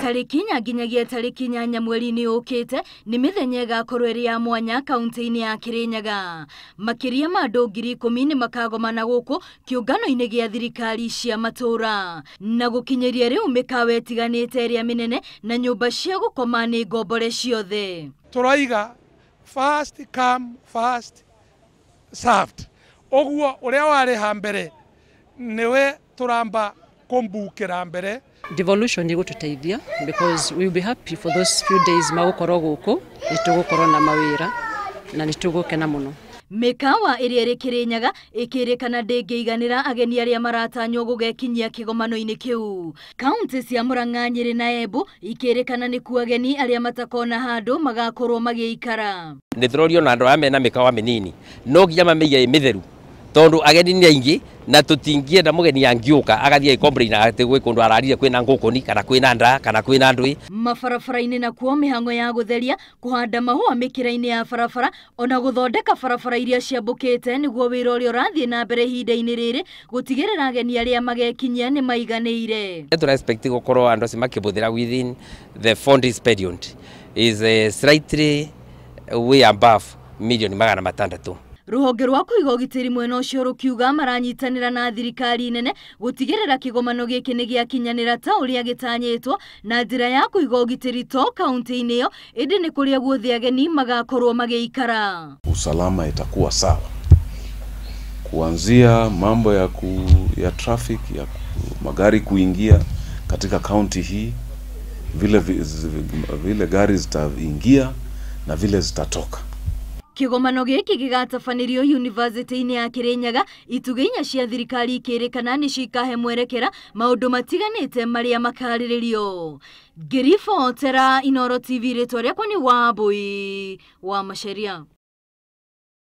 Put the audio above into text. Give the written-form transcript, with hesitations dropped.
Tarĩki 4 nginyagia tarĩki 8 mweri-inĩ ũkĩte nĩ mĩthenya ĩgakorwo ĩrĩ ya mwanya kaunti-inĩ ya Kirinyaga. Makĩria ma andũ 10,000 nĩ makagomana gũkũ kĩũngano-inĩ gĩa thirikari cia matũũra. Na gũkinyĩria rĩu mĩkawa ĩtiganĩte ĩrĩa mĩnene na nyũmba cia gũkoma nĩ ngombore ciothe. Tũroiga first come first served. Ũguo ũrĩa warĩha mbere nĩwe tũramba kũmbukĩra mbere. Devolution ĩgũtũteithia because we will be happy for those few days magũkorwo gũkũ, nĩtũgũkorwo na mawĩra na nĩtũgũkena mũno. Mĩkawa ĩrĩa ĩrĩ Kirinyaga ĩkĩrĩkana ndĩngĩiganĩra ageni arĩa maratanywo gũgekinyia kĩgomano-inĩ kĩu. Kaunti cia Murang'a, Nyĩrĩ na Embu ikĩrĩkana nĩkuo ageni arĩa matakona handũ magakorwo magĩikara. Nĩ tũrorio na andũ aya mena mĩkawa mĩnini no nginya mamĩige ĩ mĩtheru tondu ageni nĩ aingĩ na tũtingĩenda mũgeni angĩũka agathiĩ agĩcomplain atĩ gwĩ kũndũ ararire kwĩna ngũkũni kana kwĩna nda kana kwĩna ndũĩ. Mabarabara-inĩ nakuo mĩhang'o ya gũtheria, kũhanda mahũa mĩkĩra-inĩ ya barabara ona gũthondeka barabara iria ciambũkĩte nĩguo wĩra ũrĩa ũrathiĩ na mbere ihinda-inĩ rĩrĩ gũtigĩrĩra ageni arĩa magekinyia nĩ maiganĩire. Tũra expect gũkorwo andũ acio makĩbũthĩra within the 4 days period is slightly way above 600,000,000. Rũhonge rwa kũiga ũgitĩri mwena ũcio rũkiuga maranyitanĩra na thirikari nene gũtigĩrĩra kĩgomano gĩkĩ nĩ gĩakinyanĩra ta ũrĩa gĩtanyĩtwo na njĩra ya kũiga ũgitĩri to kaunti-inĩ ĩyo ĩndĩ nĩ kũrĩa guothe ageni magakorwo magĩikara. Usalama itakuwa sawa kuanzia mambo ya traffic ya magari kuingia katika kaunti hii, vile gari zitaingia na vile zitatoka. Kĩgomano gĩkĩ gĩgatabanĩrio yunivasĩtĩ-inĩ ya Kirinyaga, itugĩ inya cia thirikari ikĩrĩkana nĩcio ikahe mwerekera maũndũ matiganĩte marĩa makarĩrĩrio. Ngĩribotera Inooro TV, rĩtwa rĩakwa nĩ Wambui wa Macharia.